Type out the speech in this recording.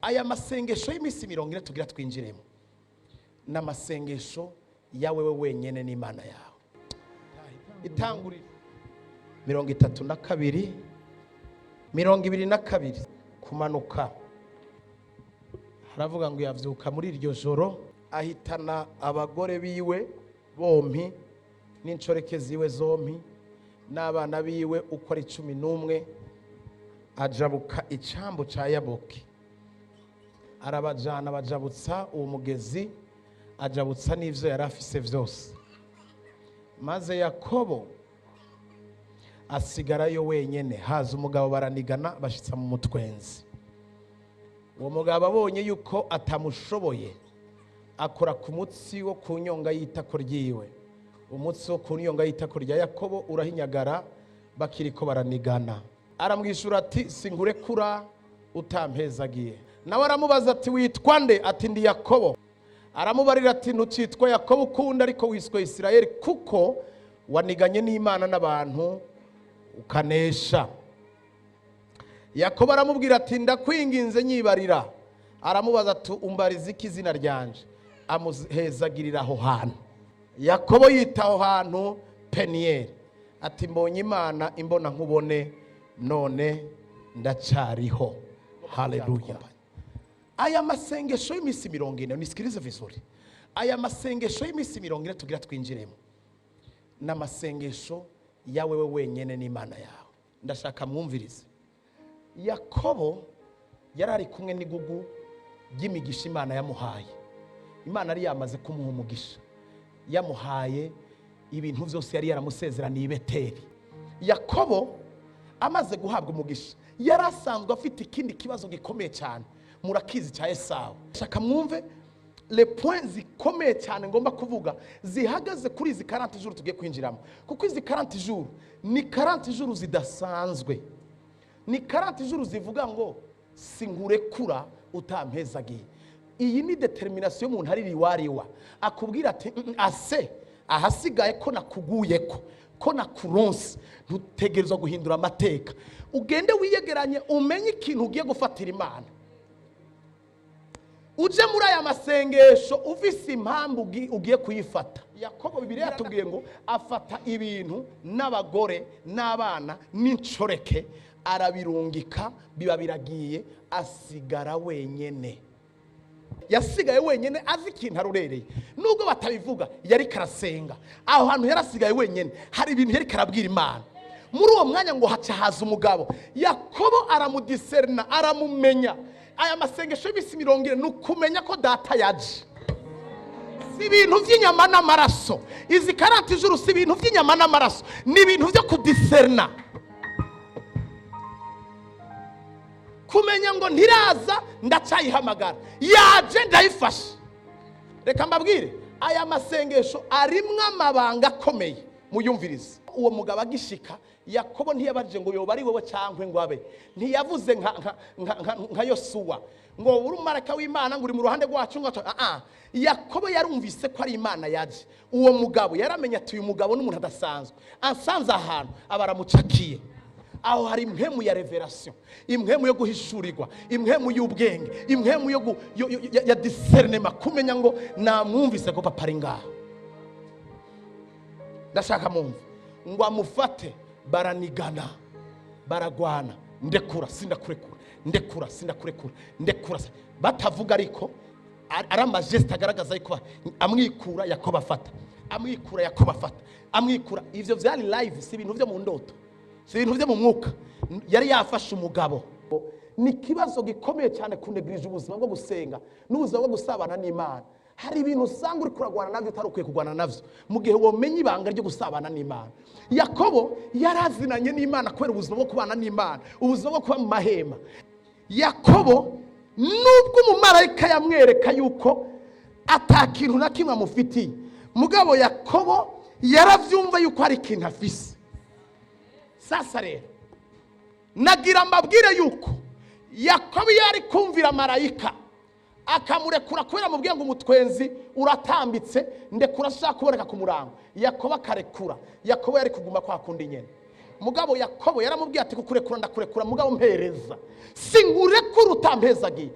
Aya masengesho y'iminsi 40 tugira twinjiremo ni amasengesho ya wewe wenyine n'Imana yawe. Itanguriro 32, 22 kumanuka, haravuga ngo: "Yavyuka muri iryo joro, ahitana abagore biwe bompi n'inshoreke ziwe zompi n'abana biwe uko ari 11, ajabuka icambu ca Yaboki, arabajana, bajabutsa uwo mugezi, ajabutsa n'ivyo yari afise vyose. Maze Yakobo asigarayo wenyene. Haza umugabo, baranigana, bashitsa mu mutwenzi. Uwo mugabo abonye yuko atamushoboye, akora ku mutsi wo ku nyonga y'itako ryiwe. Umutsi wo ku nyonga y'itako rya Yakobo urahinyagara bakiriko baranigana. Aramwishura ati: 'Sinkurekura utampezagiye.' Nawe aramubaza ati: 'Witwa nde?' Ati: 'Ndi Yakobo.' Aramubarira ati: 'Ntucitwa Yakobo ukundi, ariko wiswe Isirayeli, kuko waniganye n'Imana n'abantu ukanesha.' Yakobo aramubwira ati: 'Ndakwinginze, nyibarira.' Aramubaza ati: 'Umbariza iki izina ryanje?' Amuhezagirira aho hantu. Yakobo yita aho hantu Peniyeli, ati: 'Mbonye Imana imbona nkubone, none ndacariho.' Haleluya! Aya masengesho y'iminsi 40, nisikilize vizuri, aya masengesho y'iminsi 40 tugira twinjiremo ni amasengesho ya wewe wenyine n'Imana yawe. Ndashaka mwumvirize. Yakobo yari ari kumwe n'igugu ry'imigisha Imana yamuhaye. Imana yari yamaze kumuha umugisha, yamuhaye ibintu byose yari yaramusezeraniye i Beteli. Yakobo amaze guhabwa umugisha, yari asanzwe afite ikindi kibazo gikomeye cyane, murakizi, cya Esawu. Shaka mwumve les points zikomeye cyane ngomba kuvuga zihagaze kuri izi 40 jours tugiye kwinjiramo, kuko izi 40 jours ni 40 jours zidasanzwe, ni 40 jours zivuga ngo: 'Sinkurekura utampezagiye.' Iyi ni détermination y'umuntu ari riwariwa, akubwira ati: 'Ase ahasigaye ko nakuguye, ko nakuronse, ntutegerezwa guhindura amateka. Ugende wiyegeranye, umenye ikintu ugiye gufatira Imana, uje muri aya masengesho ufise impamvu ugiye kuyifata.' Yakobo, Bibiliya yatubwiye ngo afata ibintu n'abagore n'abana n'inshoreke, arabirungika, biba biragiye, asigara wenyene. Yasigaye wenyine azi ikintu arurereye. Nubwo batabivuga, yari karasenga aho hantu yarasigaye wenyine, hari ibintu yari karabwira Imana. Muri uwo mwanya ngo haca haza umugabo. Yakobo aramudiserina, aramumenya. Aya masengesho y'iminsi 40 ni ukumenya ko data yaje. Si ibintu by'inyama n'amaraso. Izi 40 jours si ibintu by'inyama n'amaraso, ni ibintu byo kudiserina, kumenya ngo ntiraza ndacyayihamagara, yaje ndayifashe. Reka mbabwire, aya masengesho arimwo amabanga akomeye, muyumvirize. Uwo mugabo agishika, Yakobo ntiyabajije ngo yoba ari wowe cyangwa ngo abe, ntiyavuze nka Yosuwa ngo uri umumarayika w'Imana, ngo uri mu ruhande rwacu, ngo ah ah. Yakobo yarumvise ko ari Imana yaje. Uwo mugabo yaramenye ati: 'Uyu mugabo ni umuntu adasanzwe, ansanze ahantu aba aramucakiye.' Aho hari impwemu ya révélation, impwemu yo guhishurirwa, impwemu y'ubwenge, impwemu yo gu- yo- yo- ya, ya discernement, kumenya ngo namwumvise ko papa ari ngaha. Ndashaka mumve ngo amufate, baranigana, baragwana: 'Ndekura, sindakurekura, ndekura, sindakurekura, ndekura.' Batavuga, ariko ari ama gestes agaragaza yuko amwikura, Yakobo afata, amwikura, Yakobo afata, amwikura. Ivyo vyari live, si ibintu vyo mu ndoto, si ibintu vyo mu mwuka. Yari yafashe umugabo. Ni ikibazo gikomeye cyane kunegirije ubuzima bwo gusenga n'ubuzima bwo gusabana n'Imana. Hari ibintu usanga uri kuragwana nabyo utari ukwiye kurwana nabyo, mu gihe womenya ibanga ryo gusabana n'Imana. Yakobo yarazinanye n'Imana kubera ubuzima bwo kubana n'Imana, ubuzima bwo kuba mu mahema. Yakobo, nubwo umumarayika yamwereka yuko ata kintu na kimwe amufitiye, mugabo Yakobo yarabyumva yuko hari ikintu afise. Sasa rero nagira mbabwire yuko Yakobo iyo ari kumvira marayika akamurekura, kubera amubwiye ngo umutwenzi uratambitse, ndekura, ashaka kuboneka ku murango, Yakobo akarekura, Yakobo yari kuguma kwa kundi nyene. Mugabo Yakobo yaramubwiye ati: 'Kukurekura ndakurekura, mugabo mpereza, sinkurekura utampezagiye.'